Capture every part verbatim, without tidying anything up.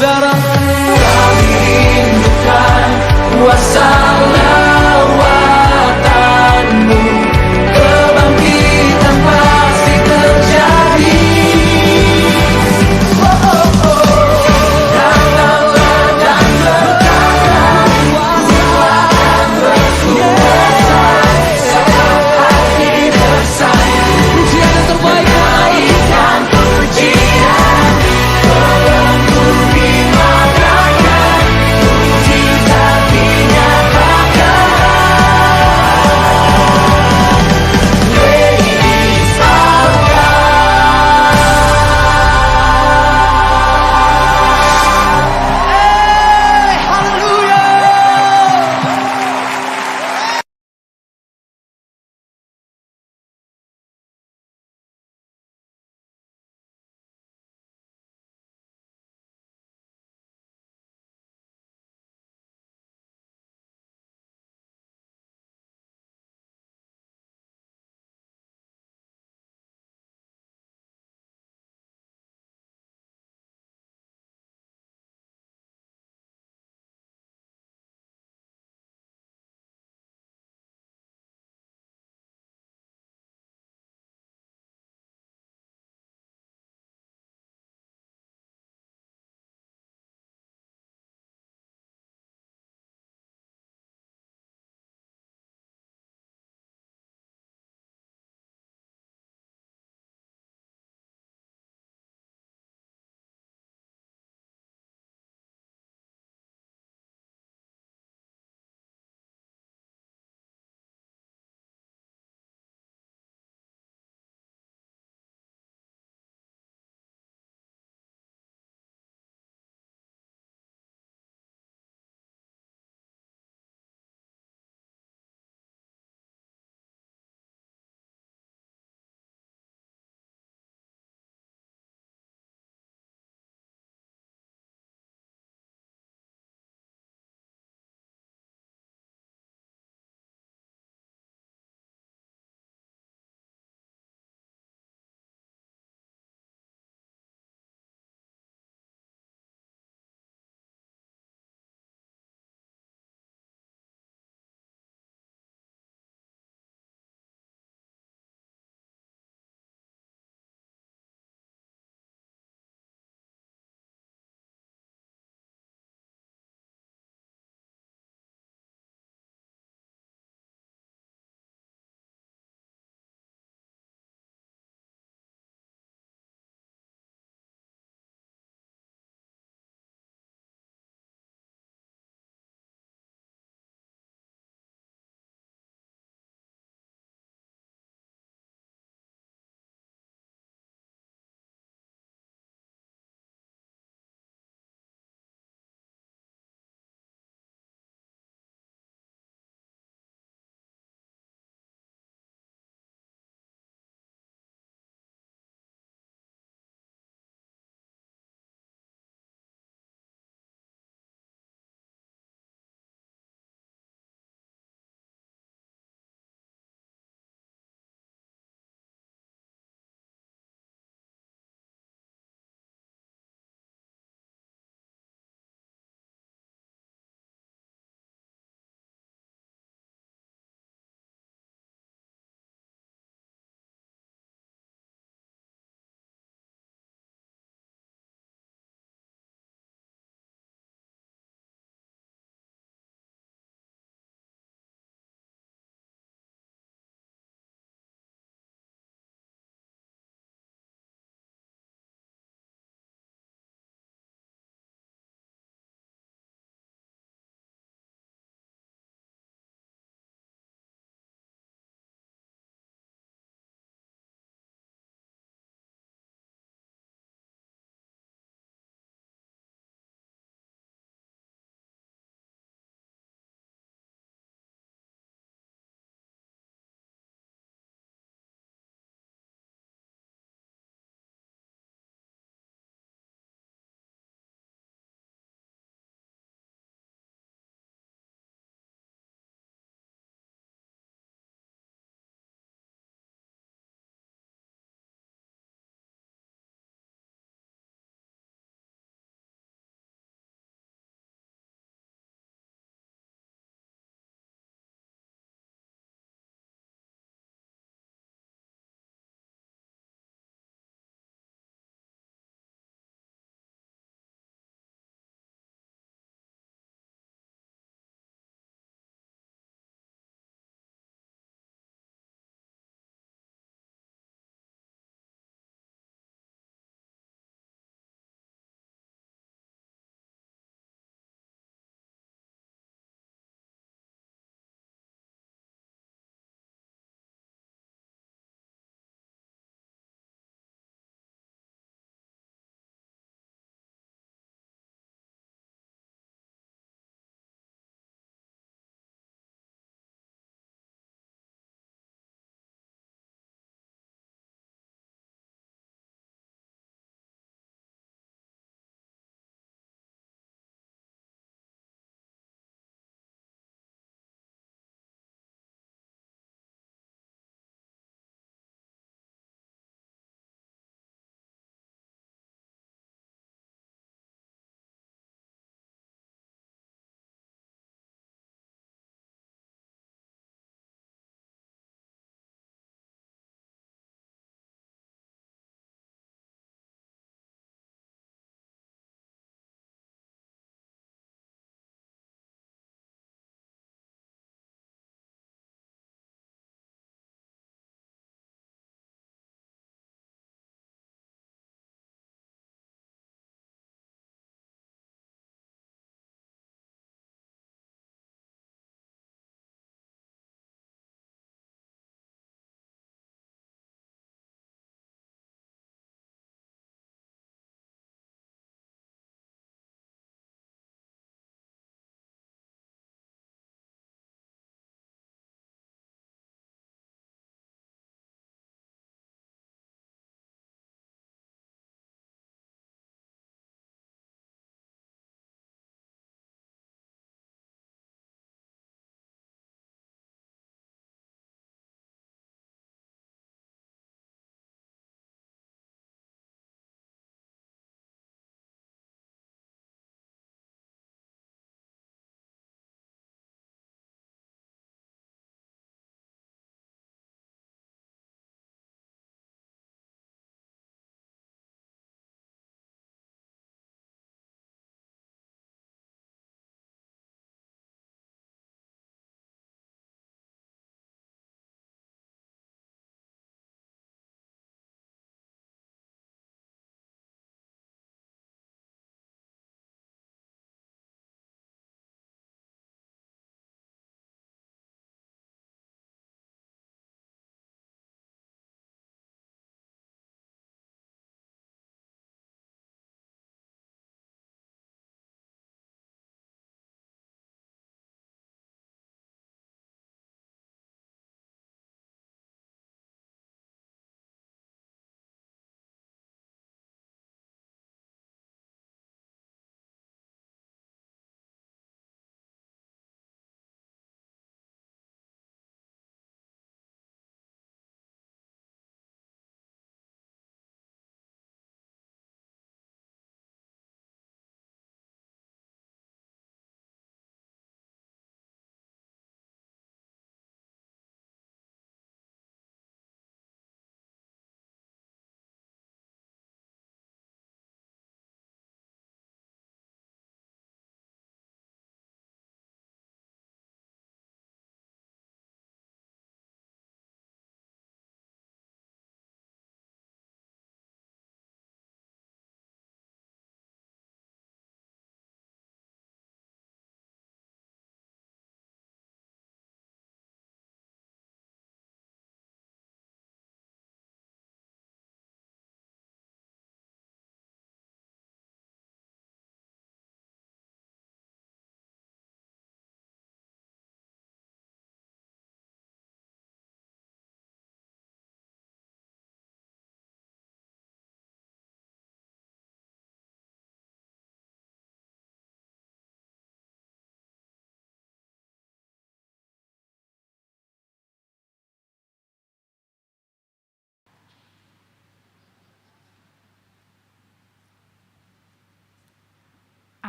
Darahmu. Kami rindukan kuasa lawatanmu. Kebangkitan pasti terjadi. Oh, oh, oh. Datanglah dan berkata, Tuhan berkuasa. Pujian yang terbaik. Naikkan pujian, terima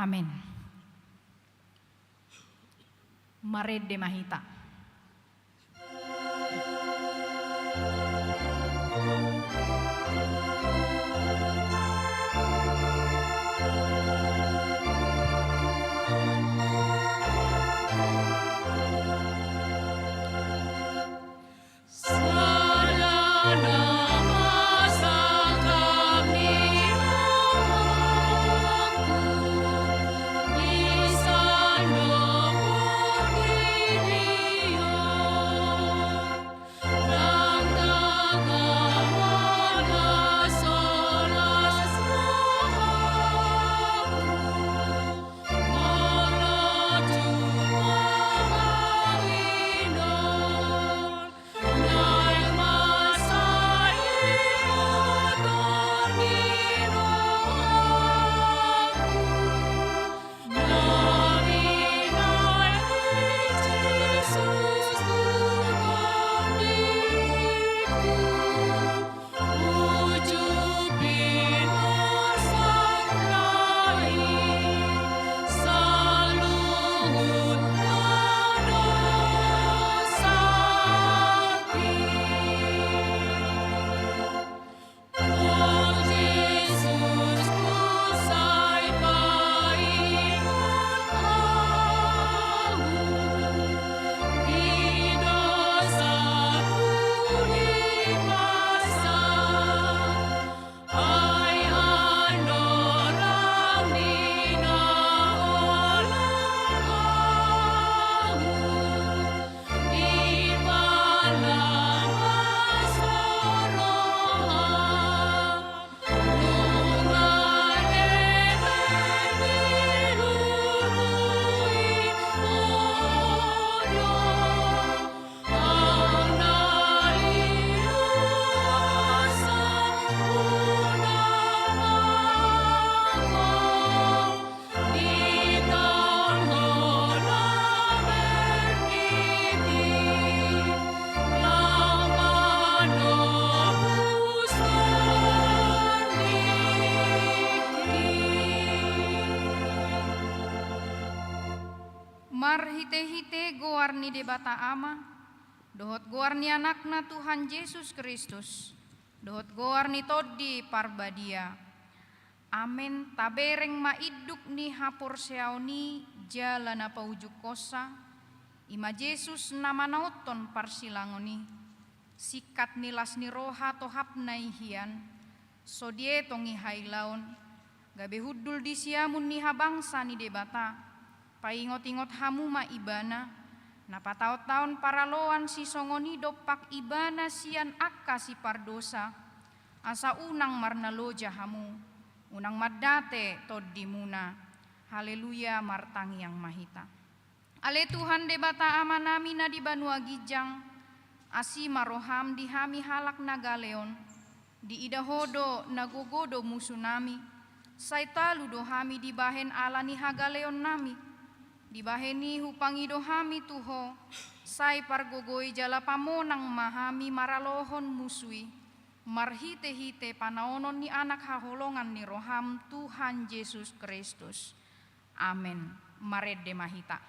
Amen. Marende ma hita. Marhitehite goar ni Debata Ama, dohot goar ni Anakna Tuhan Jesus Kristus, dohot goar ni Tondi Parbadia. Amen. Tabereng ma induk ni haporseaon i jala na paujungkonsa, i ma Jesus na manaonhon parsilangon i. Singkat ni las ni roha tohapna i hian, so dietong i hailaon, gabe hundul di siamun ni habangsa ni Debata, paingotingot hamu ma Ibana, na pataontaon paraloan sisongon i dompak Ibana sian angka sipardosa, asa unang marnaloja hamu, unang mandate tondimuna. Haleluya, martangiang ma hita. Ale Tuhan Debata Amanami na di banua ginjang, asi ma roham di hami halak na gale on, diida Ho do na gogo do musunami, sai talu do hami dibahen ala ni hagaleonnami. Dibahen i hupangido hami tu Ho, sai pargogoi jala pamonang ma hami maralohon musu i, marhitehite panaonon ni Anak haholongan ni roham, Tuhan Jesus Kristus. Amen. Marende ma hita.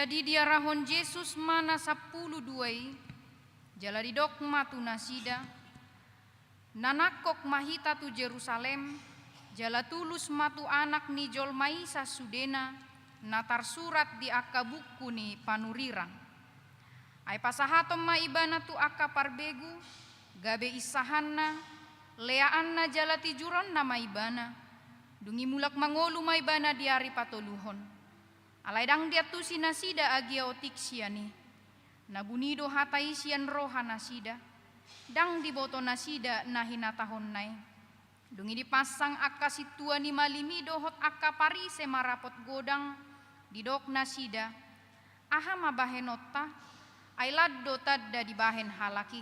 Jadi diarahon Jesus ma na sampulu dua i, jala didok ma tu nasida: Na nangkok ma hita tu Jerusalem, jala tulus ma tu Anak ni jolma i sasudena, na tarsurat di angka buku ni panuriran. Ai pasahaton ma Ibana tu angka parbegu, gabe insahanna, leaanna jala tijuronna ma Ibana. Dung i mulak mangolu ma Ibana di ari patoluhon. Alai ndang diantusi nasida agia otik sian i. Na buni do hata i sian roha nasida, ndang diboto nasida na hinatahonna i. Dung i dipansang angka sintua ni malim i dohot angka Parise marapot godang, didok nasida: Aha ma bahenonta? Ai lan do tanda dibahen halak i.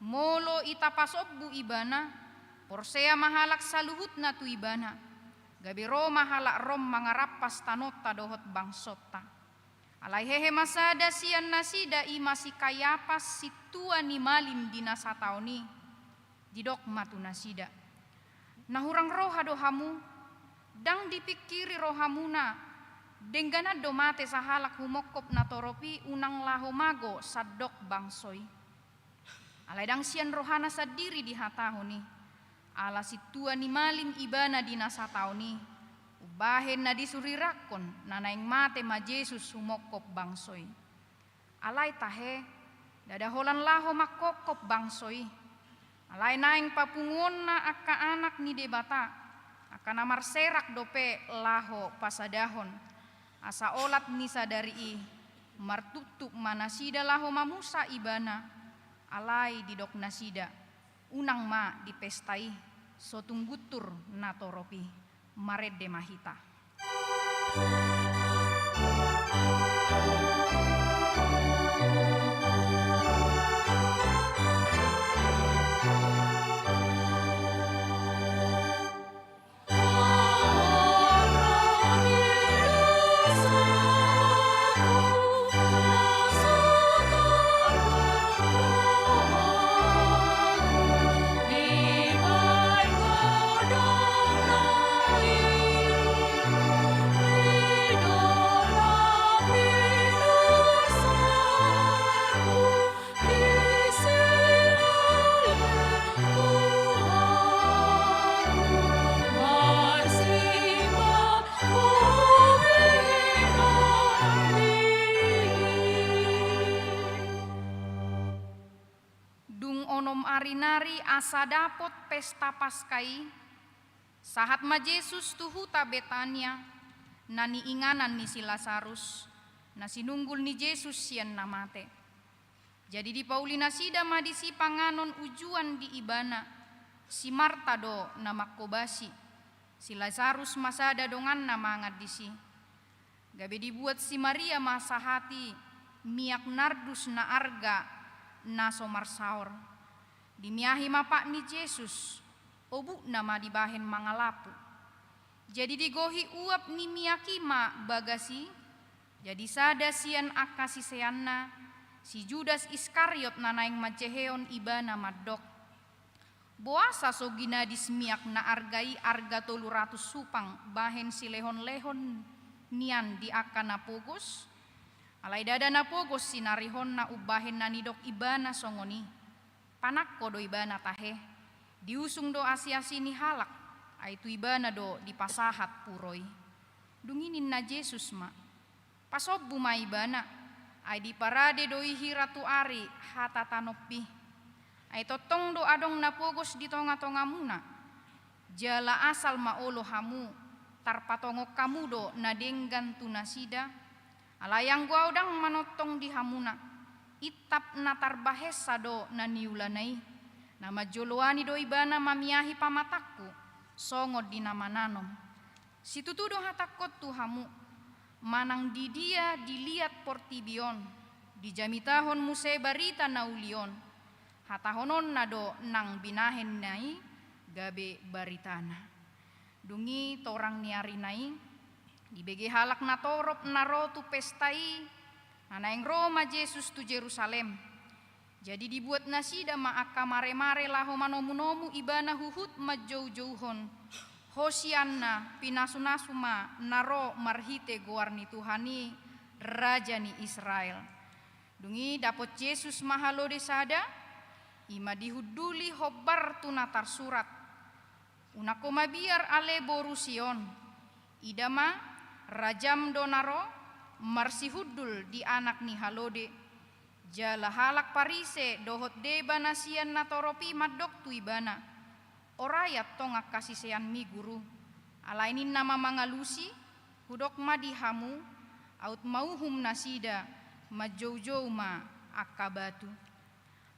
Molo ita pasombu Ibana, porsea ma halak saluhutna tu Ibana. Gabe ro ma halak Rom mangarampas tanonta dohot bangsonta. Alai hehe ma sada sian nasida, i ma si Kayapas, sintua ni malim di na sataon i. Didok ma tu nasida: Na hurang roha do hamu? Ndang dipingkiri rohamuna, dengganan do mate sahalak humongkop natorop i, unang laho mago sandok bangso i? Alai ndang sian rohana sandiri dihatahon i, ala sintua ni malim ibana di na sataon i, umbahen na disurirangkon na naeng mate ma Jesus humongkop bangso i. Alai tahe, ndada holan laho mangkongkop bangso i. Alai naeng papunguonna angka anak ni Debata, angka na marserak dope laho pasadahon. Asa olat ni sadari i, martuktuk ma nasida laho mamusa ibana. Alai didok nasida: Unang ma di pesta i, so tung guntur natorop i. Marende ma hita. Dung onom ari nari asa dapot pesta Paska i, sahat ma Jesus tu huta Betania, na niinganan ni si Lasarus, na sinunggul ni Jesus sian na mate. Jadi dipauli nasida ma disi panganon ujuan di ibana. Si Marta do na manghobasi. Si Lasarus ma sada donganna mangan disi. Gabe dibuat si Maria ma sahat i miak nardus na arga na so marsaor. Dimiahi ma pat ni Jesus, obukna ma dibahen mangalapu. Jadi digohi uap ni miak i ma bagas i. Jadi sada sian angka siseanna, si Judas Iskariot, na naeng manjehehon ibana, mandok: Boasa so ginadis miak na arga i arga tolu ratus supang bahen silehonlehon nian di angka na pogos? Alai ndada na pogos sinarihonna umbahen na nidok ibana songon i. Panangko do ibana tahe. Diusung do asiasi ni halak, ai tu ibana do dipasahat puro i. Dung i ninna Jesus ma: Pasombu ma ibana, ai diparade do i hira tu ari hata tanompi. Ai tongtong do adong na pogos di tongatongamuna. Jala asal ma olo hamu, tarpatongon hamu do na denggan tu nasida. Alai anggo Ahu ndang manongtong di hamuna, intap na tarbahensa do na niulana i. Na manjoloani do ibana mamiahi pamatangku, songon di na mananom. Situtu do hatangkon tu hamu, manang di dia diliat portibi on, dijamitahon muse barita na uli on, hatahononna do nang binahenna i gabe baritana. Dung i torang ni arina i, dibege halak natorop na ro tu pesta i, na naeng ro ma Jesus tu Jerusalem. Jadi dibuat nasida ma angka maremare laho manomunomu ibana huhut manjoujouhon: Hosianna, pinasunasu ma na ro marhite goar ni Tuhan i, raja ni Israel. Dung i dapot Jesus ma halode sada, i ma dihunduli hombar tu na tarsurat: Unang ho mabiar ale boru Sion. Ida ma, rajam do na ro, marsihundul di anak ni halode. Jala halak Parise dohot deba na sian natorop i mandok tu Ibana: Orai antong angka siseanmi, Guru. Alai ninna ma mangalusi: Hudok ma di hamu, aut mauhum nasida, manjoujou ma angka batu.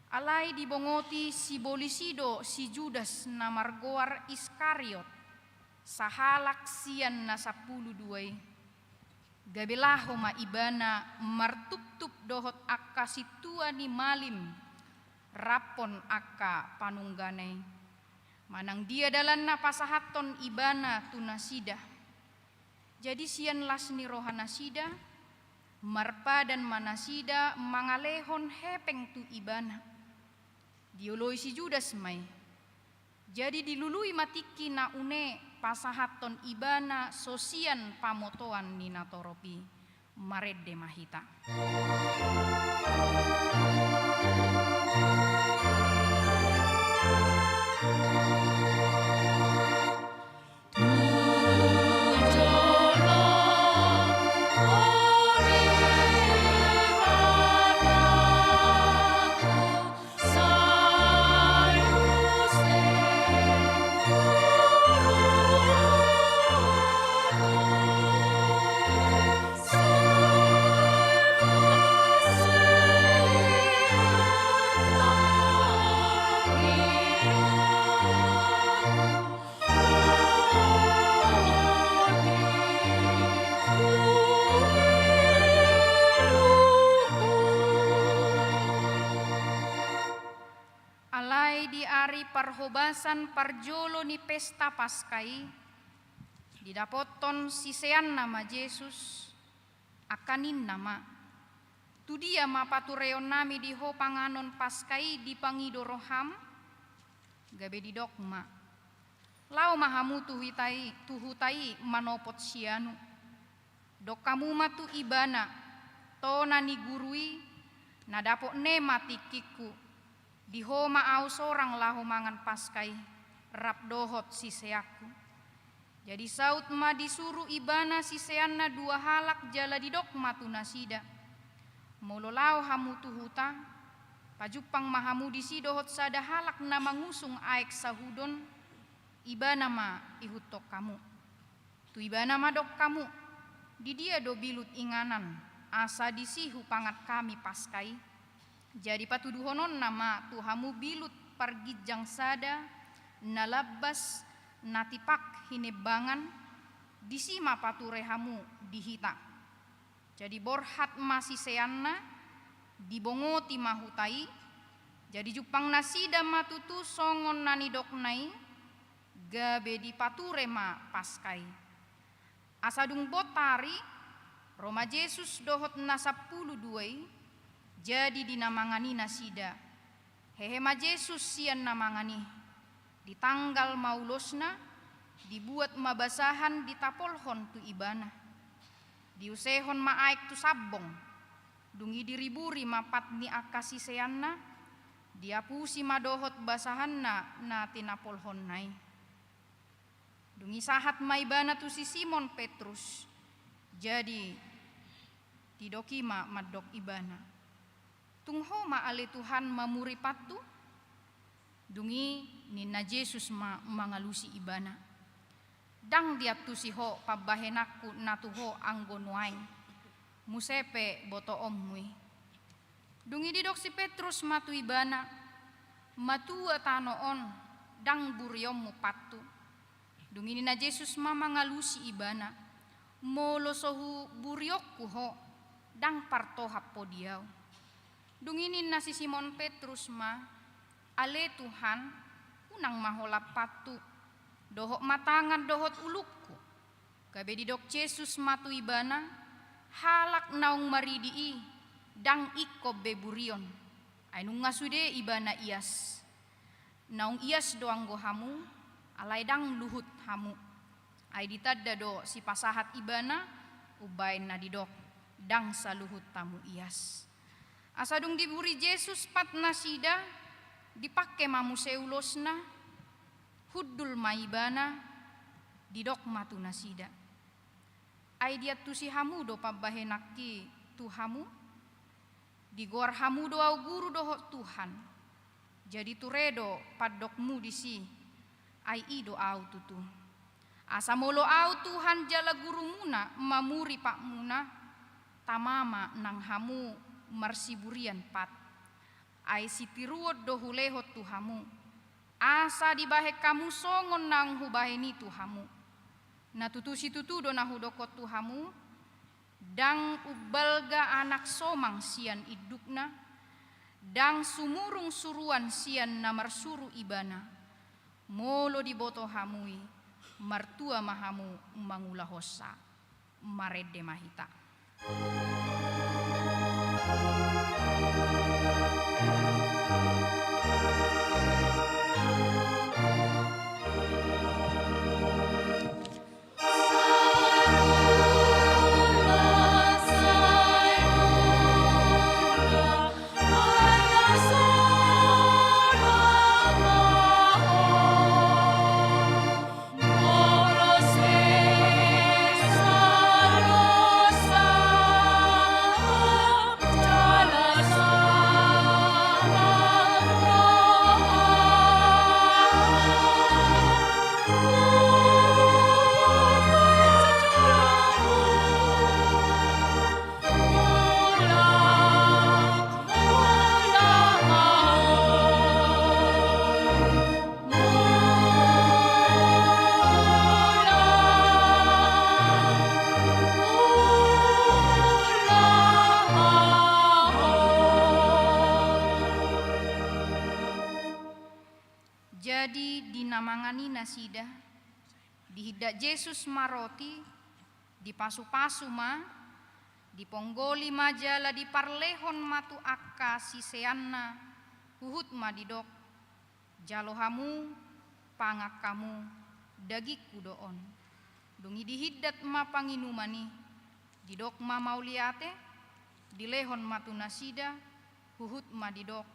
Alai dibongoti sibolis i do si Judas na margoar Iskariot, sahalak sian na sampulu dua i. Gabe laho ma ibana martuptup dohot angka sintua ni malim raphon angka panunggana i, manang dia dalanna pasahathon ibana tu nasida. Jadi sian las ni rohanasida, marpadan ma nasida mangalehon hepeng tu ibana. Dioloi si Judas ma i. Jadi dilului ma tingki na une pasahathon ibana so sian pamotoan ni natorop i. Marende ma hita. Alai di ari parhobasan parjolo ni pesta Paska i, didapothon siseanna ma Jesus, angka ninna ma: Tu dia ma patureonnami di Ho panganon Paska i dipangido roham? Gabe didok ma: Laho ma hamu tu huta i, tu huta i manopot sianu. Dok hamu ma tu ibana: Tona ni Guru i, na dapotne ma tingkingku. Di ho ma ahu sorang laho mangan Paska i, rap dohot siseanku. Jadi saut ma disuru ibana siseanna dua halak jala didok ma tu nasida: Molo laho hamu tu huta, pajumpang ma hamu disi dohot sada halak na mangusung aek sahudon, ibana ma ihuthon hamu. Tu ibana ma dok hamu: Di dia do bilut inganan, asa disi hupangan hami Paska i? Jadi patuduhononna ma tu hamu bilut parginjang sada, na lambas, na tipak hinembangan, disi ma pature hamu di hita. Jadi borhat ma siseanna, dibongoti ma huta i. Jadi jumpang nasida ma tutu songon na nidokna i, gabe dipature ma Paska i. Asa dung bot ari, ro ma Jesus dohot na sampulu dua i, jadi di na mangan i nasida. Hehe ma Jesus sian na mangan i. Ditanggal ma ulosna, dibuat ma basahan ditapolhon tu ibana. Diusehon ma aek tu sambong. Dung i diriburi ma pat ni angka siseanna, diapusi ma dohot basahanna na tinapolhonna i. Dung i sahat ma ibana tu si Simon Petrus. Jadi didok i ma mandok ibana: Tung ho ma ale Tuhan mamuri pattu? Dung i ninna Jesus ma mangalusi ibana: Ndang diantusi ho pambahenanku na tu ho anggo nuaeng, muse pe botoonmu i. Dung i didok si Petrus ma tu ibana: Matua tano on, ndang burionmu pattu. Dung i ninna Jesus ma mangalusi ibana: Molo so huburionku ho, ndang partohap ho di ahu. Dung i ninna si Simon Petrus ma: Ale Tuhan, unang ma holan pattu, dohot ma tangan dohot ulungku. Gabe didok Jesus ma tu ibana: Halak naung maridi i, ndang ingkon be burion. Ai nunga sude ibana ias. Naung ias do anggo hamu, alai ndang luhut hamu. Ai ditanda do sipasahat ibana umbaen na didok. ndang saluhut hamu ias. Asa dung diburi Jesus pat nasida, dipangke ma muse ulosna, hundul ma ibana, didok ma tu nasida: Ai diantusi hamu do pambahenanki tu hamu? Digoar hamu do ahu guru dohot Tuhan. Jadi ture do pandokmu disi, ai i do ahu tutu. Asa molo ahu Tuhan jala gurumuna mamuri patmuna, tama ma nang hamu marsiburian pat. Ai sitiruon do hulehon tu hamu, asa dibahen hamu songon naung hubahen i tu hamu. Na tutu situtu do na hudokkon tu hamu, ndang umbalga anak somang sian indukna, ndang sumurung suruan sian na marsuru ibana. Molo diboto hamu i, martua ma hamu mangulahonsa. Marende ma hita. Jadi di na mangan i nasida, dihindat Jesus ma roti, dipasupasu ma, diponggoli ma jala diparlehon ma tu angka siseanna, huhut ma didok: Jalo hamu, pangan hamu, dagingku do on. Dung i dihindat ma panginuman i, didok ma mauliate, dilehon ma tu nasida, huhut ma didok: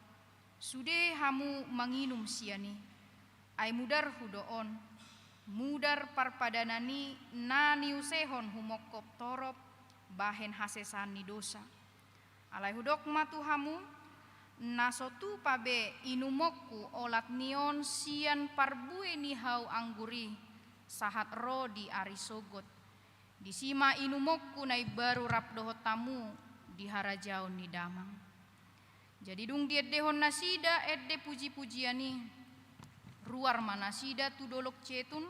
Sude hamu manginum sian i, ai mudarhu do on, mudar parpadanan i na niusehon humongkop torop bahen hasesaan ni dosa. Alai hudok ma tu hamu, na so tupa be inumonku olat ni on sian parbue ni hau anggur i, sahat ro di ari sogot. Disi ma inumonku na imbaru rap dohot hamu di harajaon ni Damang. Jadi dung diendehon nasida ende pujipujian i, ruar ma nasida tu dolok Jetun.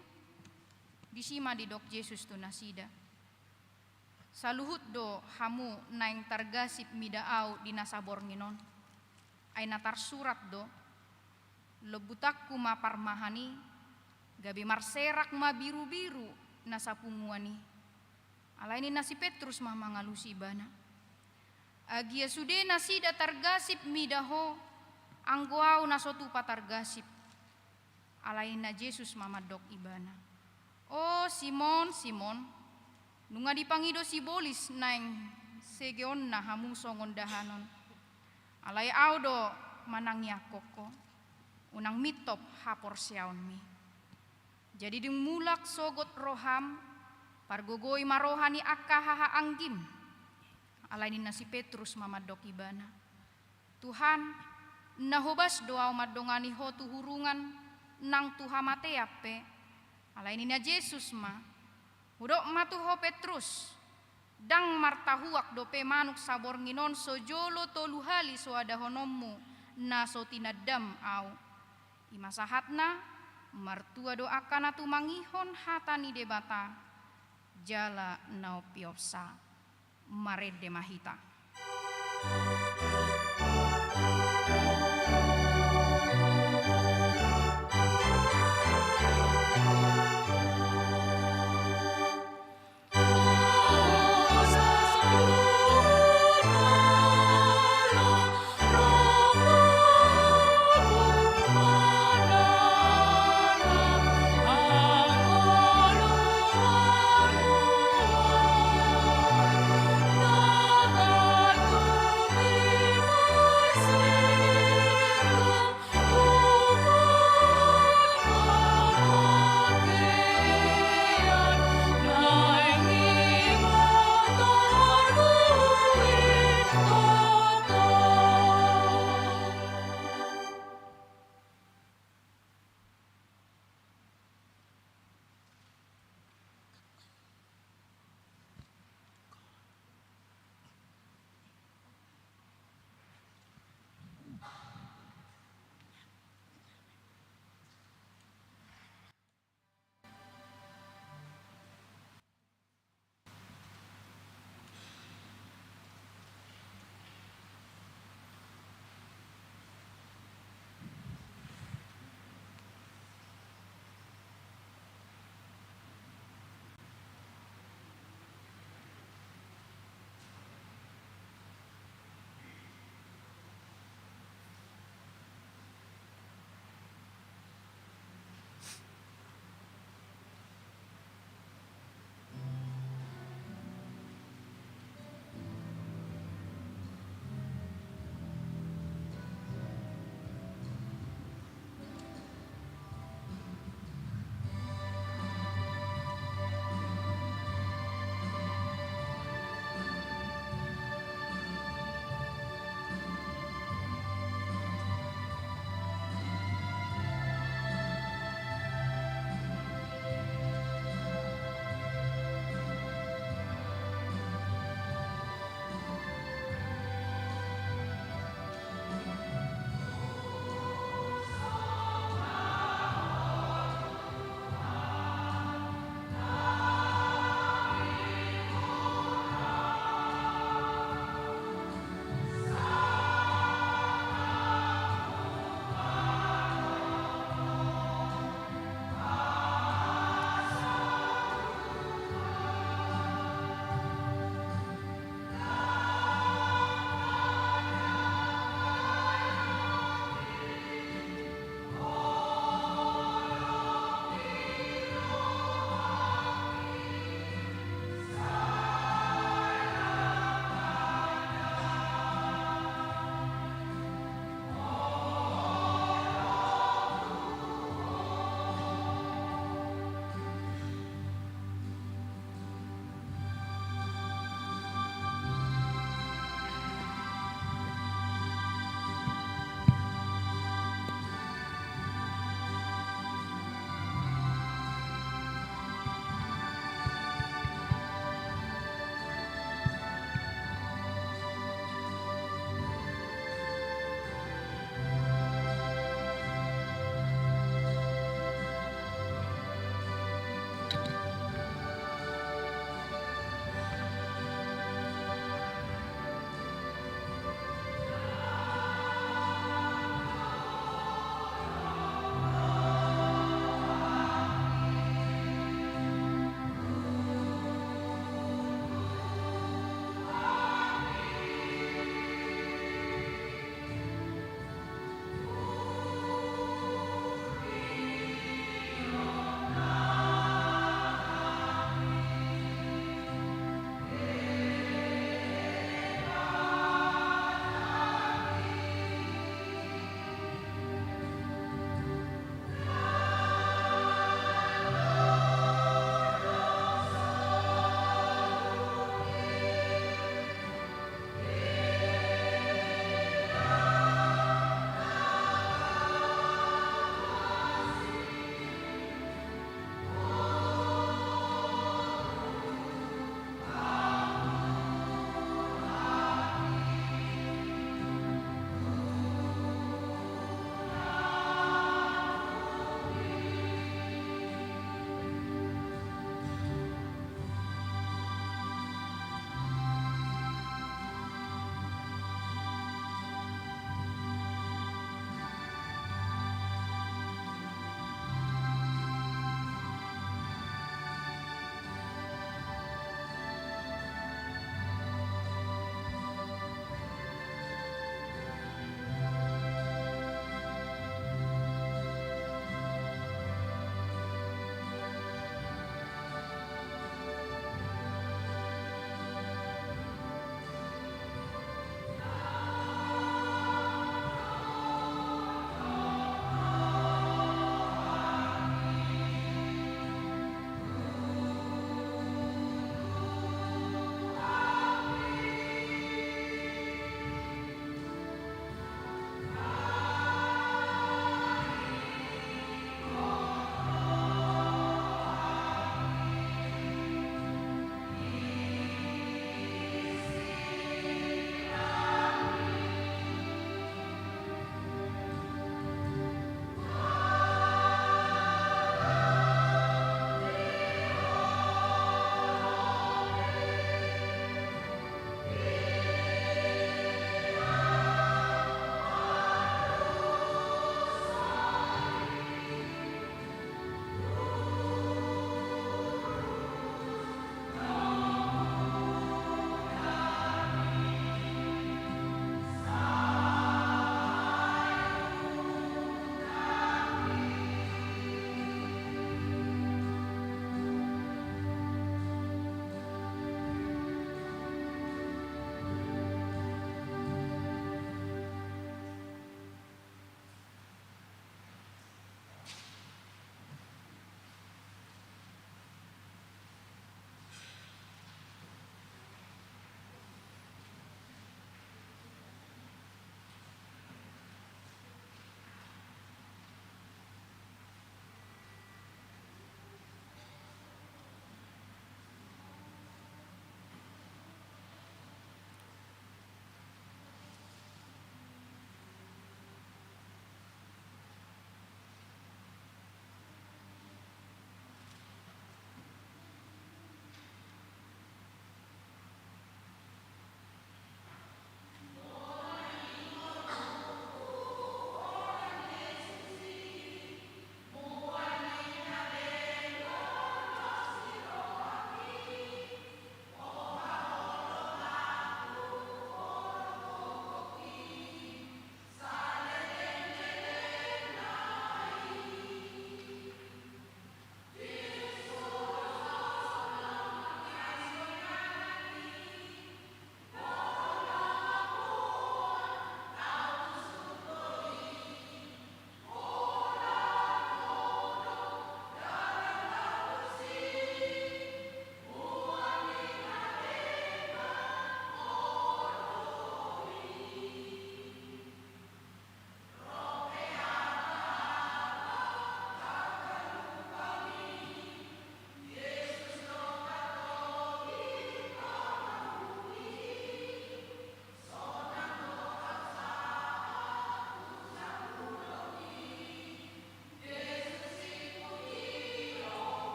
Disi ma didok Jesus tu nasida: Saluhut do hamu naeng targasip mida ahu di na saborngin on. Ai na tarsurat do: Lombutanku ma parmahan i, gabe marserak ma birubiru na sapunguan i. Alai ninna si Petrus ma mangalusi ibana: Agia sude nasida targasip mida ho, anggo ahu na so tupa targasip. Alai ninna Jesus ma mandok ibana: O Simon, Simon, nunga dipangido sibolis naeng segeonna hamu songon dahanon. Alai ahu do manangiangkon ho, unang mintop haporseaonmi. Jadi dung mulak sogot roham, pargogoi ma roha ni angka hahaanggim. Alai ninna si Petrus ma mandok ibana: Tuhan, na hobas do ahu mandongani ho tu hurungan nang tu hamatean pe. Alai ninna Jesus ma: Hudok ma tu ho Petrus, ndang martahuak dope manuk saborngin on so jolo tolu hali soadahononmu na so tinandam ahu. I ma sahatna, martua do angka na tumangihon hata ni Debata jala na umpeopsa. Marende ma hita.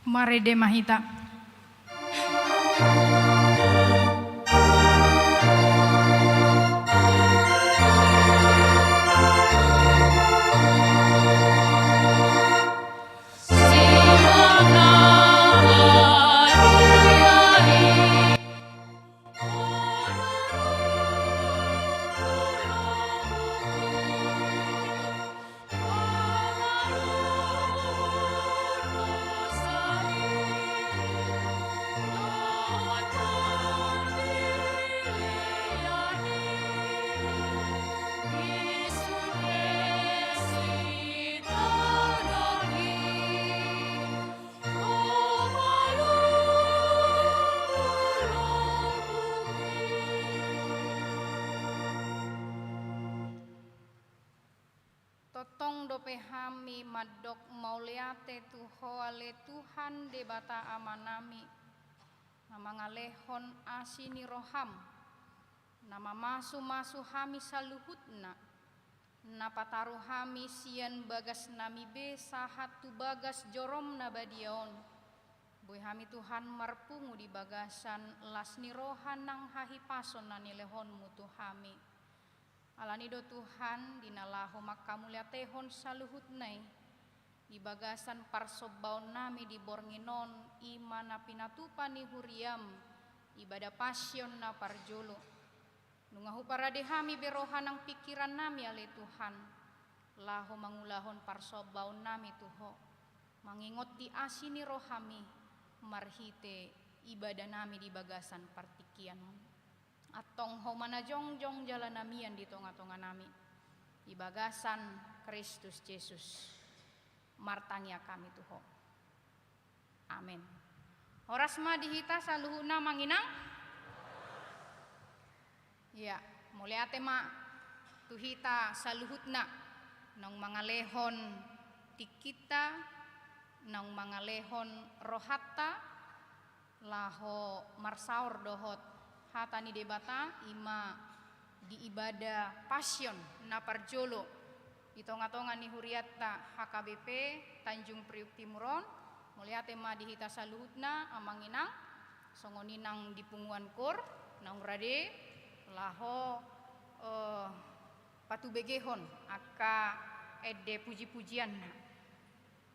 Marende ma hita. Tongtong dope hami mandok mauliate tu Ho ale Tuhan Debata Amanami, na mangalehon asi ni roham, na mamasumasu hami saluhutna, na pataru hami sian bagasnami be sahat tu bagas jorom na badia on. Boi hami Tuhan marpungu di bagasan las ni roha nang hahipason na nilehonmu tu hami. Alani do Tuhan, di na laho mangkamauliatehon saluhutna i, di bagasan parsombaonnami di borngin on, i ma na pinatupa ni huriam, ibada Passion na parjolo. Nunga huparade hami be roha nang pingkirannami ale Tuhan, laho mangulahon parsombaonnami tu Ho, mangingotti asi ni rohami, marhite ibadanami di bagasan partingkian on. Antong Ho ma na jongjong jala na mian di tongatonganami, di bagasan Kristus Jesus, martangiang hami tu Ho. Amen. Horas ma di hita saluhutna, Amang Inang. Ia, mauliate ma tu hita saluhutna, naung mangalehon tingkinta, naung mangalehon rohanta, laho marsaor dohot hata ni Debata, i ma di ibada Passion na parjolo di tongatonga ni hurianta H K B P Tanjung Priuk Timur on. Mauliate ma di hita saluhutna, Amang Inang, songon i nang di punguan koor, naung rade laho, eh, patubegehon angka ende pujipujianna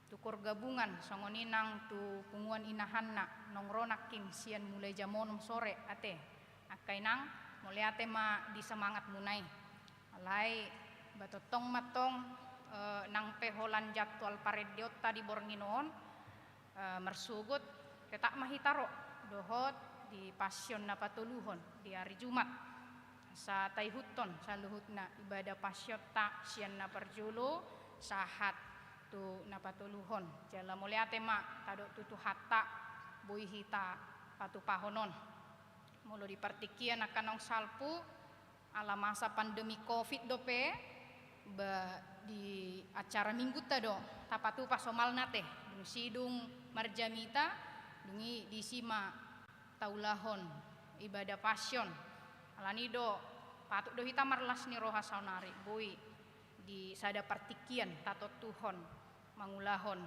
tu koor gabungan, songon i nang tu punguan inahanna, naung ro nangkin sian mulai jam onom sore ate. Angka Inang, mauliate ma di semangatmuna i. Alai, ba tongtong ma antong, eh, nang pe holan jadwal parendeonta di borngin on, eh, marsogot, tetap ma hita ro dohot di Passion na patoluhon di ari Jumat. Asa taihuthon saluhutna ibada Passionta sian na parjolo sahat tu na patoluhon. Jala mauliate ma tadok tu Tuhanta, boi hita patupahon on. Molo di partingkian angka naung salpu, ala masa pandemi covid dope, ba di acara Minggunta do tapatupa somalna ate, dung sidung marjamita, dung i disi ma taulahon ibada Passion. Alani do, patut do hita marlas ni roha saonari, boi di sada partingkian tatontuhon mangulahon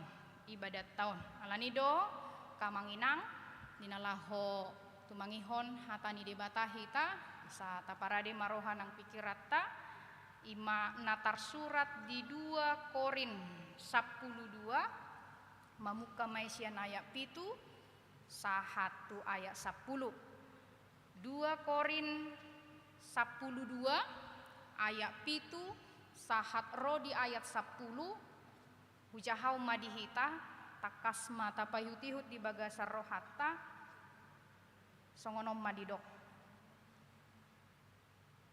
ibadatta on. Alani do, angka Amang Inang, di na laho tumangihon hata ni Debata hita, asa taparade ma roha nang pingkiranta, i ma na tarsurat di dua Korint sampulu dua, mamungka ma i sian ayat pitu sahat tu ayat sampulu. Dua Korint sampulu dua ayat pitu sahat ro di ayat sampulu, hujahahon ma di hita, tangkas ma tapaihutihut di bagasan rohanta, songon on ma didok.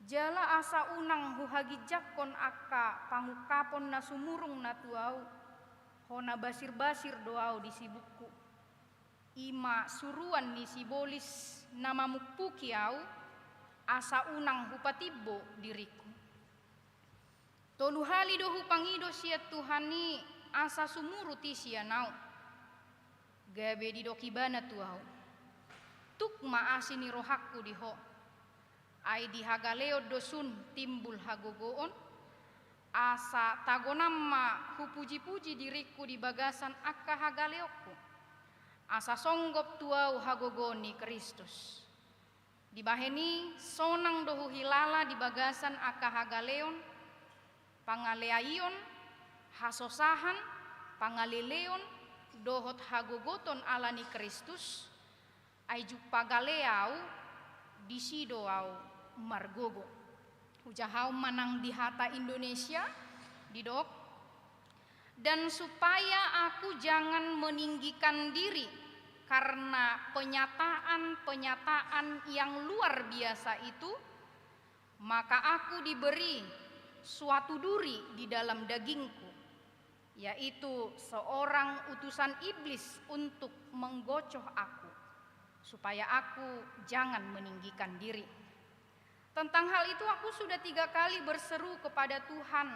Jala asa unang huhaginjangkon angka pangungkapon na sumurung na tu ahu, hona basirbasir do ahu di sibukku. I ma suruan ni sibolis na mamukpuki ahu, asa unang hupatimbo diringku. Tolu hali do hupangido sian Tuhan i asa sumurut i sian ahu. Gabe didok ibana tu ahu: Tuk ma asi ni rohangku di ho. Ai di hagaleon do sun timbul hagogoon, asa tagonan ma hupujipuji diringku di bagasan angka hagaleonku. Asa songgop tu ahu hagogoon ni Kristus. Dibahen i sonang do huhilala di bagasan angka hagaleon, pangaleaion, hasosahan, pangaleleon, dohot hagogoton ala ni Kristus, ai jumpang gale ahu, disi do ahu margogo. Hujahaon ma nang di hata Indonesia, didok, dan supaya aku jangan meninggikan diri karena penyataan-penyataan yang luar biasa itu, maka aku diberi suatu duri di dalam dagingku, yaitu seorang utusan iblis untuk menggocoh aku, supaya aku jangan meninggikan diri. Tentang hal itu aku sudah tiga kali berseru kepada Tuhan,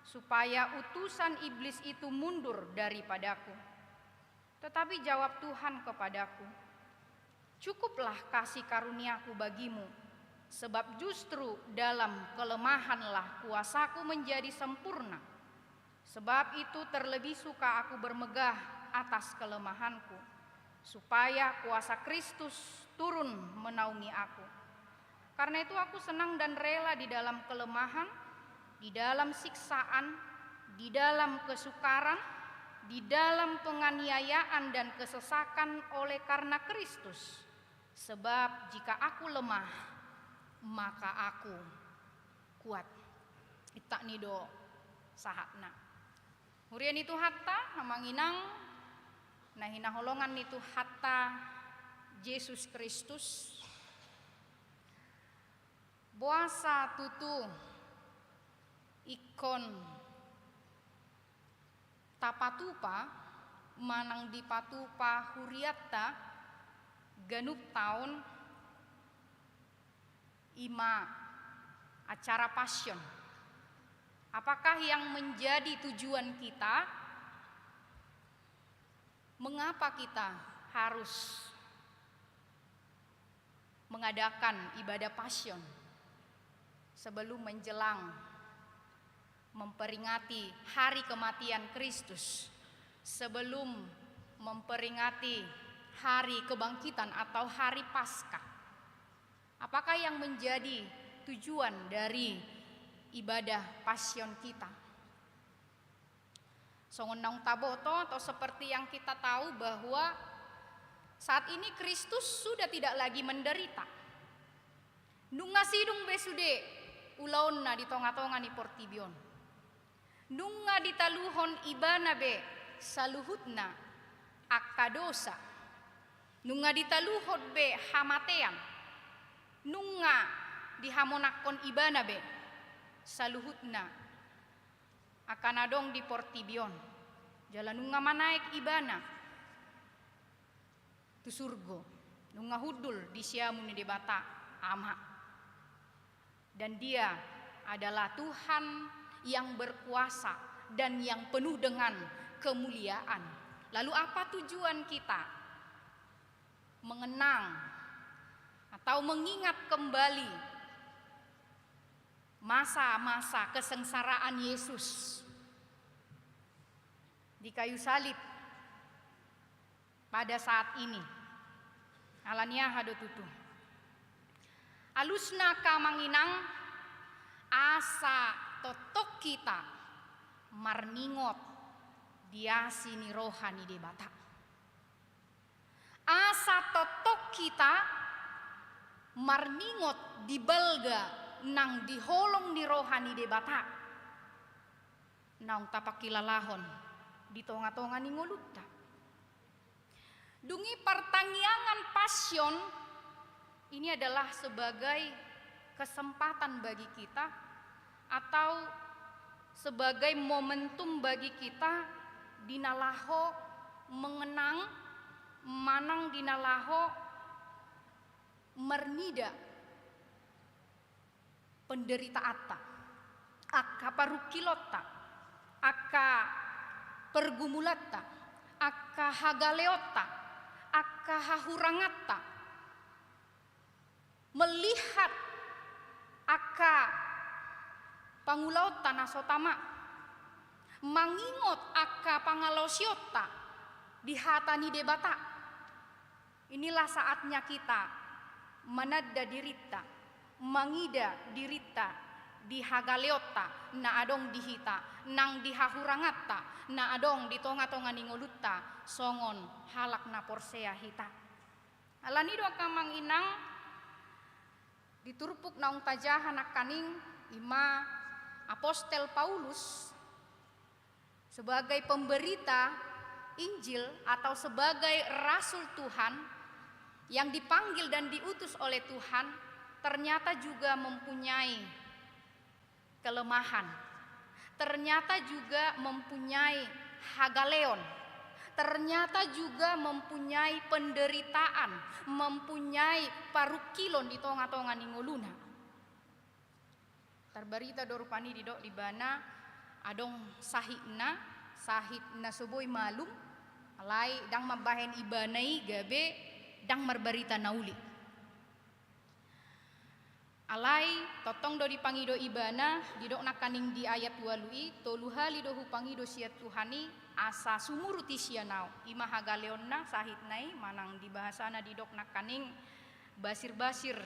supaya utusan iblis itu mundur daripadaku. Tetapi jawab Tuhan kepadaku, "Cukuplah kasih karuniaku bagimu, sebab justru dalam kelemahanlah kuasaku menjadi sempurna. Sebab itu terlebih suka aku bermegah atas kelemahanku, supaya kuasa Kristus turun menaungi aku." Karena itu aku senang dan rela di dalam kelemahan, di dalam siksaan, di dalam kesukaran, di dalam penganiayaan dan kesesakan oleh karena Kristus. Sebab jika aku lemah, maka aku kuat. Ittak ni do sahatna. Huria ni Tuhanta, amang inang, na hinaholongan ni Tuhanta Jesus Kristus. Boasa tutu ingkon tapatupa manang dipatupa hurianta ganup taon i ma acara Passion? Apakah yang menjadi tujuan kita? Mengapa kita harus mengadakan ibadah Passion sebelum menjelang memperingati hari kematian Kristus, sebelum memperingati hari kebangkitan atau hari Paskah? Apakah yang menjadi tujuan dari ibadah Passion kita? Songon naung taboto atau seperti yang kita tahu bahwa saat ini Kristus sudah tidak lagi menderita. Nunga sidung be sude ulaonna di tonga-tonga ni portibi on. Nunga ditaluhon Ibana be saluhutna angka dosa. Nunga ditaluhon be hamatean. Nunga dihamonangkon Ibana be saluhutna angka na adong di portibi on. Jala nunga manaek Ibana tu surgo, nunga hundul di siamun ni Debata Ama. Dan Dia adalah Tuhan yang berkuasa dan yang penuh dengan kemuliaan. Lalu, apa tujuan kita mengenang atau mengingat kembali masa-masa kesengsaraan Yesus di kayu salib pada saat ini? Ala ni aha do tutu? Alusna, angka amang inang, asa tongtong hita marningot di asi ni roha ni Debata. Asa tongtong hita marningot di balga nang di holong ni roha ni Debata naung tapangkilalahon di tonga-tonga ni ngolunta. Dung i, partangiangan Passion ini adalah sebagai kesempatan bagi kita atau sebagai momentum bagi kita di na laho mengenang manang di na laho marnida penderitaanta, angka parungkilonta, angka pergumulanta, angka hagaleonta, angka hahuranganta, melihat angka pangulaonta na so tama, mangingot angka pangalaosionta di hata ni Debata. Inilah saatnya kita mananda dirinta, mangida dirinta di hagaleonta na adong di hita, nang di hahuranganta na adong di tonga-tonga ni ngolunta songon halak na porsea hita. Alani do angka amang inang, di turpuk naung tajaha nangkaning, i ma Apostel Paulus sebagai pemberita Injil atau sebagai rasul Tuhan yang dipanggil dan diutus oleh Tuhan, ternyata juga mempunyai kelemahan. Ternyata juga mempunyai hagaleon. Ternyata juga mempunyai penderitaan, mempunyai parungkilon di tonga-tonga ni ngoluna. Tarbarita do rupani didok di ibana adong sahitna, sahit na so boi malum, alai ndang mambahen ibana i gabe ndang marbarita na uli. Alai tongtong do dipangido ibana, didok nangkaning di ayat ualu i, tolu hali do hupangido sian Tuhan i asa sumurut i sian ahu. I ma hagaleonna, sahitna i, manang di bahasana didok nangkaning basir-basir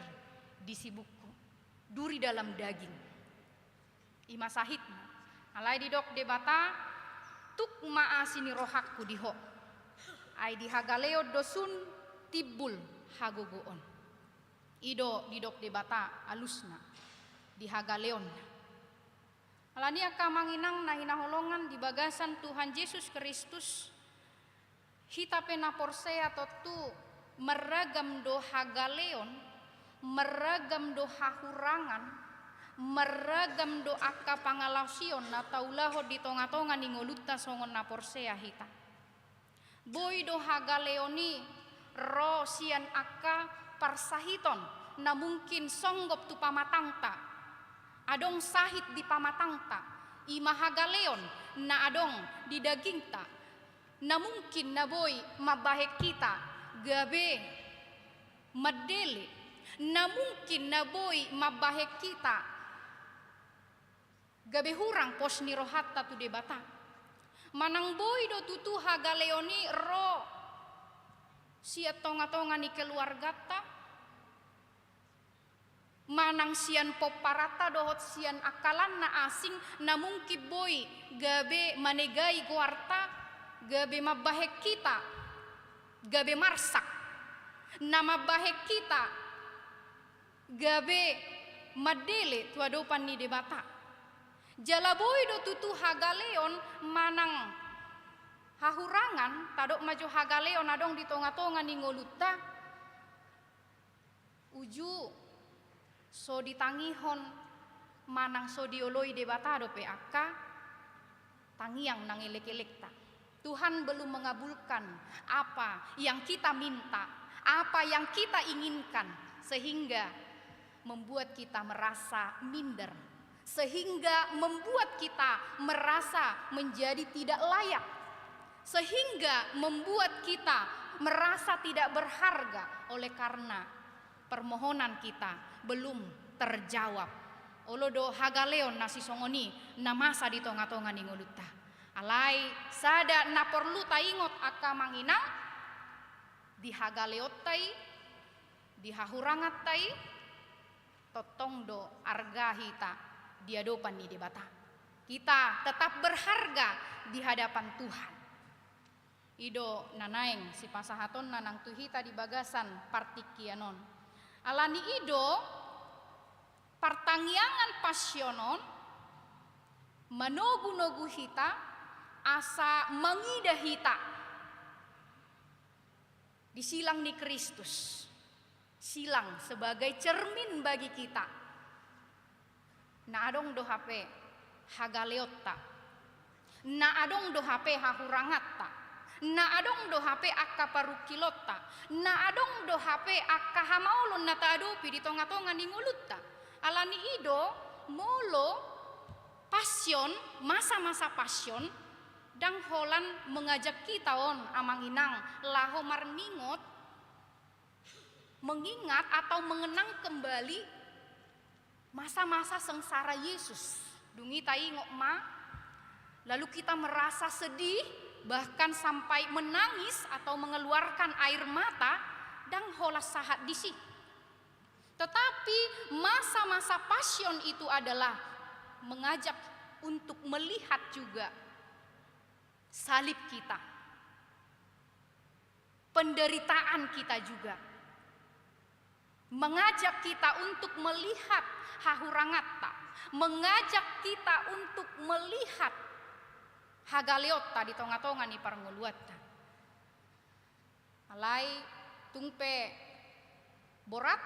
di sibukku, duri dalam daging. I ma sahitna. Alai didok Debata, tuk ma asi ni rohangku di ho. Ai di hagaleon do sun timbul hagogoon. I do didok Debata alusna di hagaleonna. Alani angka amang inang na hinaholongan di bagasan Tuhan Jesus Kristus, hita pe na porsea tontu marragam do hagaleon, marragam do hahurangan, marragam do angka pangalaosion na taulahon di tonga-tonga ni ngolunta songon na porsea hita. Boi do hagaleon i ro sian angka parsahiton na mungkin songgop tu pamatangta. Adong sahit di pamatangta, i ma hagaleon na adong di dagingta, na mungkin na boi mambahen hita gabe mandele, na mungkin na boi mambahen hita gabe hurang pos ni rohanta tu Debata. Manang boi do tutu hagaleon i ro sian tonga-tonga ni keluarganta, manang sian pomparanta dohot sian angka lan na asing, na mungkin boi gabe manegai goarta, gabe mambahen hita gabe marsak, na mambahen hita gabe mandele tu adopan ni Debata. Jala boi do tutu hagaleon manang hahurangan, tadok ma jo hagaleon adong di tonga-tonga ni ngolunta, uju so ditangihon manang so dioloi Debata dope angka tangiang nang elek-elekta. Tuhan belum mengabulkan apa yang kita minta, apa yang kita inginkan, sehingga membuat kita merasa minder, sehingga membuat kita merasa menjadi tidak layak, sehingga membuat kita merasa tidak berharga oleh karena permohonan kita belum terjawab. Olo do hagaleon na sisongon i na masa di tonga-tonga ni ngolunta. Alai sada na porlu taingot angka amang inang, di hagaleonta i, di hahuranganta i, tongtong do arga hita di adopan ni Debata. Kita tetap berharga di hadapan Tuhan. I do na naeng sipasahatonna nang tu hita di bagasan partingkian on. Alani i do partangiangan pasion on manogu-nogu hita asa mangida hita di silang ni Kristus. Silang sebagai cermin bagi kita. Na adong do hape hagaleonta, na adong do hape hahuranganta, na adong do hape angka parungkilonta, na adong do hape angka hamaolon na taadopi di tonga-tonga ni ngolunta. Alani i do molo pasion, masa-masa pasion, ndang holan mengajak hita on amang inang laho marningot, mengingat atau mengenang kembali masa-masa sengsara Yesus. Dung i taingot ma, lalu kita merasa sedih, bahkan sampai menangis atau mengeluarkan air mata, Ndang holan sahat disi. Tetapi masa-masa Pasion itu adalah mengajak untuk melihat juga salib kita, penderitaan kita juga. Mengajak kita untuk melihat hahuranganta, mengajak kita untuk melihat hagaleonta di tonga-tonga ni parngoluanta. Alai tung pe borat,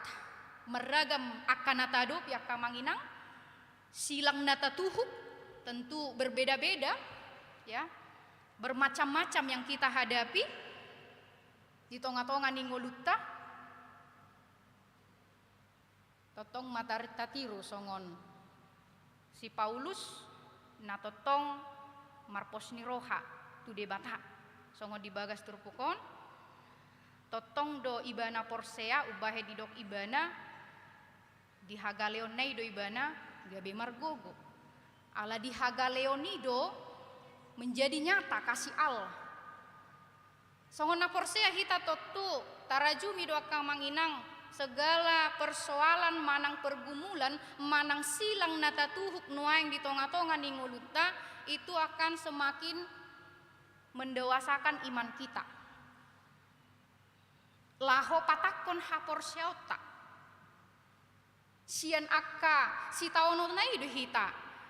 marragam angka na tahadopi angka amang inang, silang na tatuhuk, tentu berbeda-beda, ya, bermacam-macam yang kita hadapi di tonga-tonga ni ngolunta. Tongtong ma tar-, tatiru songon si Paulus na tongtong marpos ni roha tu Debata. Songon di bagas turpuk on, tongtong do ibana porsea, umbahen didok ibana, di hagaleonna i do ibana gabe margogo. Ala di hagaleon i do menjadi nyata kasih Allah. Songon na porsea hita tontu, tarajumi do angka amang inang, segala persoalan manang pergumulan, manang silang na tatuhuk nuaeng di tonga-tonga ni ngolunta, itu akan semakin mendewasakan iman kita. Laho patakkon haporseaonta. Sian angka sitaononna i do hita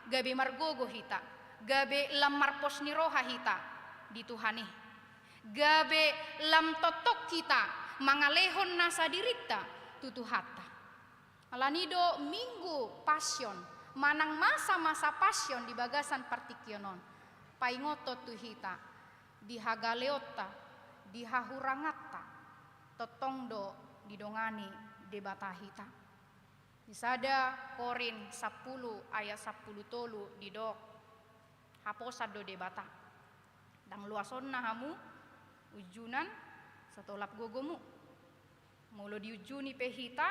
gabe margogo hita, gabe lam marpos ni roha hita di Tuhan i, gabe lam tongtong hita mangalehon nasa dirinta tu Tuhanta. Alani do Minggu Pasion, manang masa-masa Pasion di bagasan partingkian on, paingothon tu hita, di hagaleonta, di hahuranganta, tongtong do didongani Debata hita. Di sada Korint sampulu ayat sampulu tolu didok, haposan do Debata. Ndang loasonna hamu unjunan satolap gogomu. Molo diunjuni pe hita,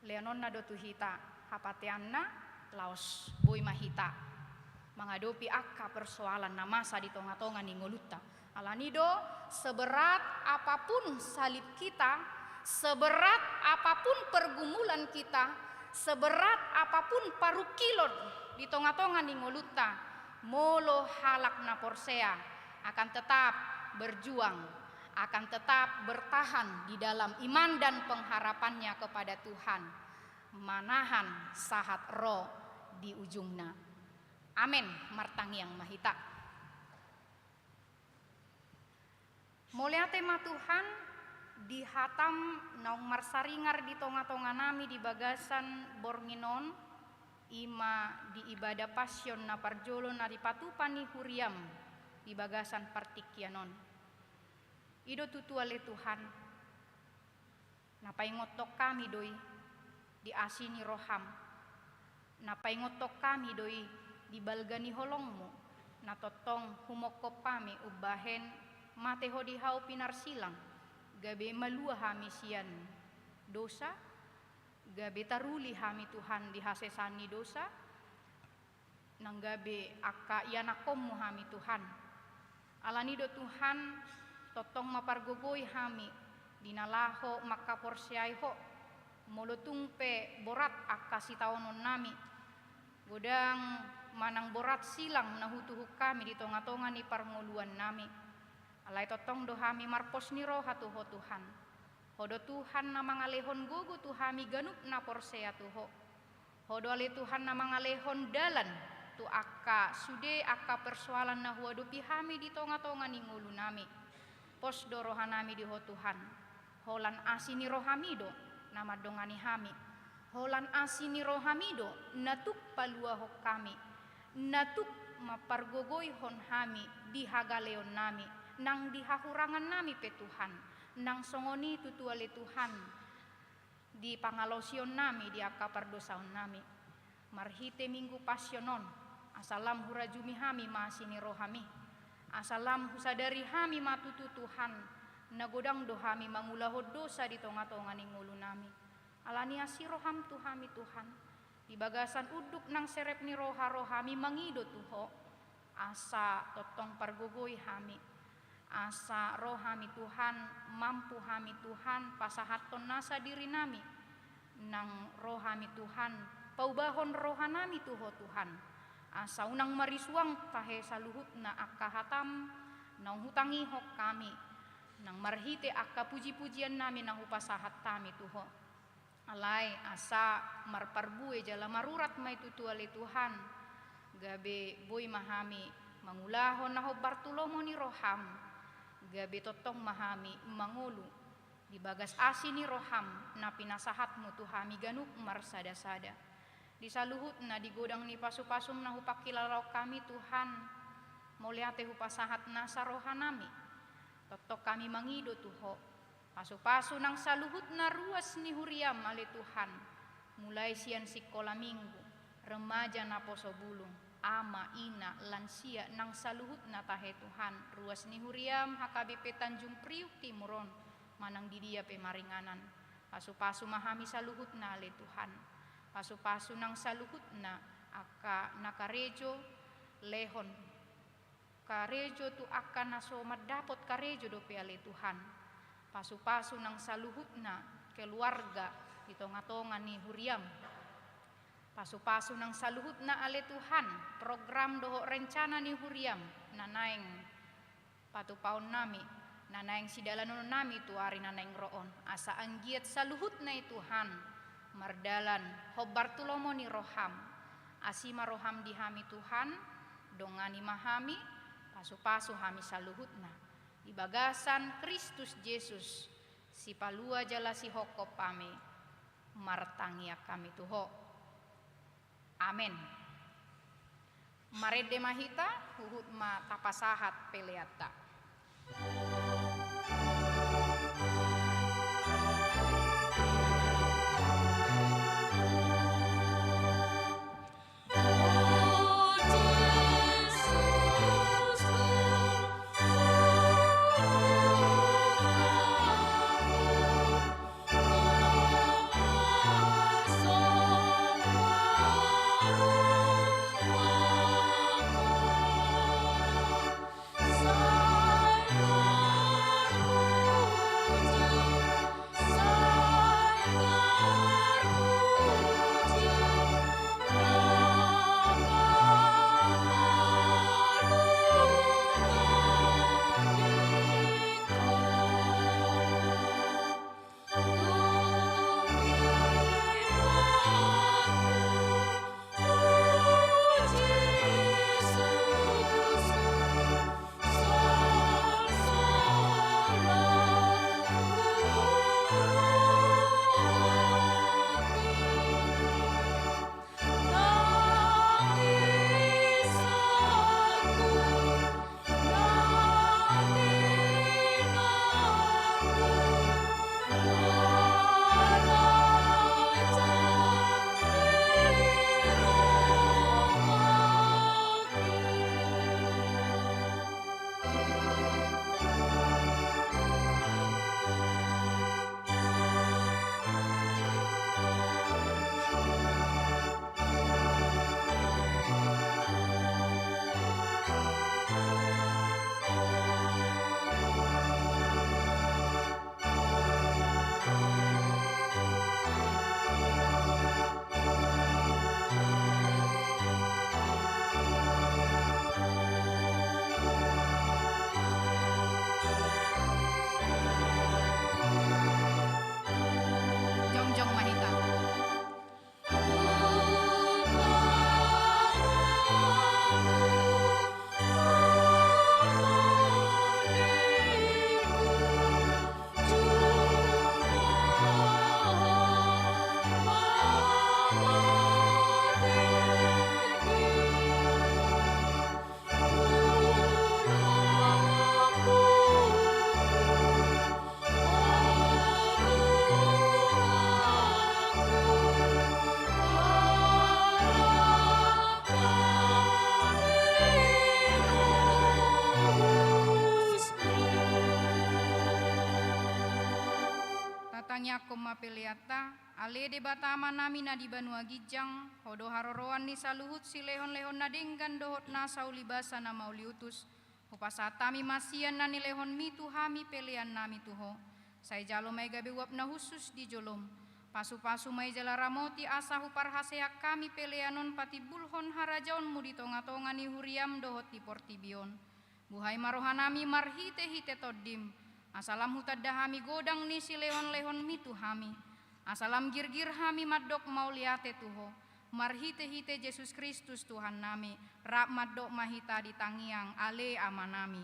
leanonna do tu hita hapateanna, laos boi ma hita mangadopi angka persoalan na masa di tonga-tonga ni ngolunta. Alani do, seberat apapun salib kita, seberat apapun pergumulan kita, seberat apapun parungkilon di tonga-tonga ni ngolunta, molo halak na porsea akan tetap berjuang, akan tetap bertahan di dalam iman dan pengharapannya kepada Tuhan, manahan sahat ro di ujungna. Amen. Martangiang ma hita. Mauliate ma Tuhan, di hataM naung marsaringar di tonga-tonga nami di bagasan borngin on, i ma di ibadah Pasion na parjolo na dipatupa ni huriaM di bagasan partingkian on. I do tutu ale Tuhan, na paingothon hami do i di asi ni rohaM, na paingothon hami do i di balga ni holongMu, na tongtong humongkop hami umbahen mate Ho di hau pinarsilang, gabe malua hami sian dosa, gabe taruli hami Tuhan di hasesaan ni dosa, nang gabe angka ianakkonMu hami Tuhan. Alani do Tuhan, tongtong ma pargogoi hami di na laho mangkaporseai Ho, molo tung pe borat angka sitaonon nami, godang manang borat silang na hutuhuk hami di tonga-tonga ni parngoluan nami. Alai tongtong do hami marpos ni roha tu Ho Tuhan. Ho do Tuhan na mangalehon gogo tu hami ganup na porsea tu Ho. Ho do ale Tuhan na mangalehon dalan tu angka sude angka persoalan na huadopi hami di tonga-tonga ni ngolu nami. Pos do roha nami di Ho Tuhan. Holan asi ni rohaMi do na mandongani hami. Holan asi ni rohaMi do na tuk paluahon hami, na tuk mampargogoihon hami di hagaleon nami, nang di hahurangan nami pe Tuhan, nang songon i tutu ale Tuhan, di pangalaosion nami di angka pardosaon nami. Marhite Minggu Pasion on, asa lam hurajumi hami ma asi ni rohaMi, asa lam husadari hami ma tutu Tuhan, na godang do hami mangulahon dosa di tonga-tonga ni ngolu nami. Alani asi rohaM tu hami Tuhan, di bagasan unduk nang serep ni roha ro hami mangido tu Ho, asa tongtong pargogoi hami. Asa ro hami Tuhan, mampu hami Tuhan, pasahathon nasa dirinami, nang ro hami Tuhan, paubahon rohanami tu Ho Tuhan, asa unang marisuang tahe saluhutna angka hatam, naung hutangihon hami, nang marhite angka pujipujiannami na hupasahat hami tu Ho. Alai asa marparbue jala marurat ma i tutu ale Tuhan, gabe boi ma hami mangulahon na hombar tu lomo ni roham, gabe tongtong ma hami mangolu di bagas asi ni roham na pinasahatmu tu hami ganup marsadasada. Di saluhutna di godang ni pasupasum na hupangkilalaon hami Tuhan, mauliate hupasahat nasa rohanami, tongtong hami mangido tu Ho. Pasupasu nang saluhutna ruas ni huriam ale Tuhan, mulai sian sikola minggu, remaja naposo bulung, ama, ina, lansia nang saluhutna tahe Tuhan, ruas ni huriam H K B P Tanjung Priuk Timur on, manang di dia pe maringanan. Pasupasu ma hami saluhutna ale Tuhan. Pasupasu nang saluhutna angka na karejo, lehon karejo tu angka na so mandapot karejo dope ale Tuhan. Pasupasu nang saluhutna keluarga di tongatonga ni huriam. Pasupasu nang saluhutna ale Tuhan, program dohot rencana ni huriam na naeng patupaonnami, na naeng sidalanonnami tu ari na naeng ro on, asa anggiat saluhutna i Tuhan mardalan hombar tu lomo ni roham. Asi ma roham di hami Tuhan, dongani ma hami, pasupasu hami saluhutna. Di bagasan Kristus Jesus, Sipalua jala Sihophop hami, martangiang hami tu Ho. Amen. Marende ma hita, huhut ma tapasahat peleanta. Jongjong ma hita. Tatangiangkon ma peleanta. Ale Debata Amanami na di banua ginjang, Ho do haroroan ni saluhut silehonlehon na denggan dohot nasa ulibasa na mauliutus. Hupasahat hami ma sian na nilehonmi tu hami pelean nami tu Ho. Sai jalo ma i gabe uap na hushus di jolom. Pasupasu ma i jala ramoti asa huparhaseang hami pelean on patimbulhon harajaonmu di tongatonga ni huriam dohot di portibi on. Buhai ma rohanami marhitehite Tondim, asa lam hutanda hami godang ni silehonlehonmi tu hami, asa lam girgir hami mandok mauliate tu Ho, marhitehite Jesus Kristus Tuhannami, rap mandok ma hita di tangiang, Ale Amanami.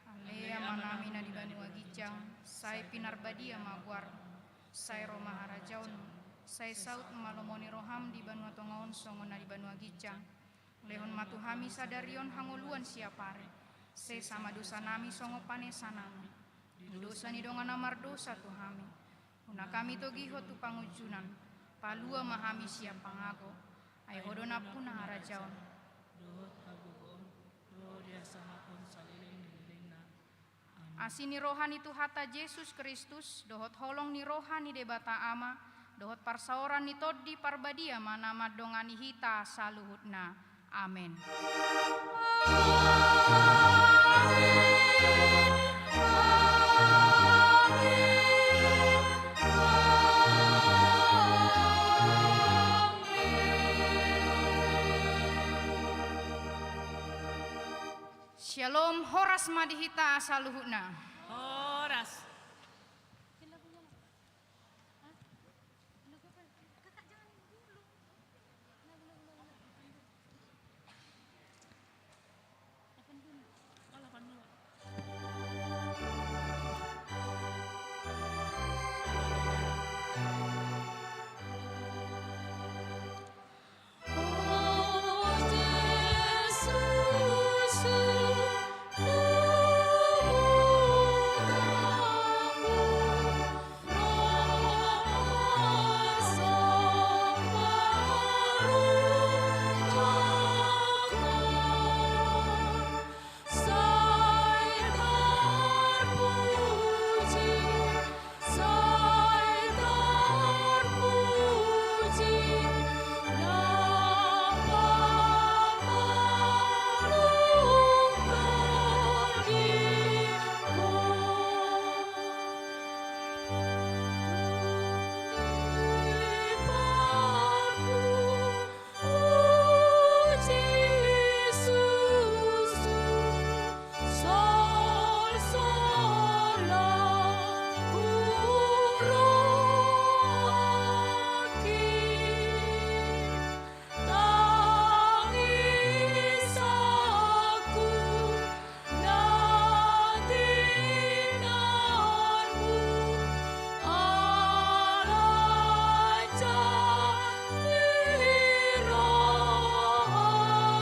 Ale Amanami na di banua ginjang, sai pinarbadia ma goarmu, sai ro ma harajaonmu, sai saut ma lomo ni roham di banua tonga on songon na di banua ginjang. Lehon ma tu hami sadari on hangoluan siapari. Sesa ma dosanami songon panesanami di dosa ni dongan na mardosa tu hami. Unang hami togihon tu pangunjunan. Palua ma hami sian pangago. Ai Ho do nampuna harajaon dohot hagogoon, ro di hasangapon saleleng ni lelengna. Asi ni roha ni Tuhanta Jesus Kristus, dohot holong ni roha ni Debata Ama, dohot parsaoran ni Tondi Parbadia ma na mandongani hita saluhutna. Amen. Syalom, horas ma di hita saluhutna. Horas.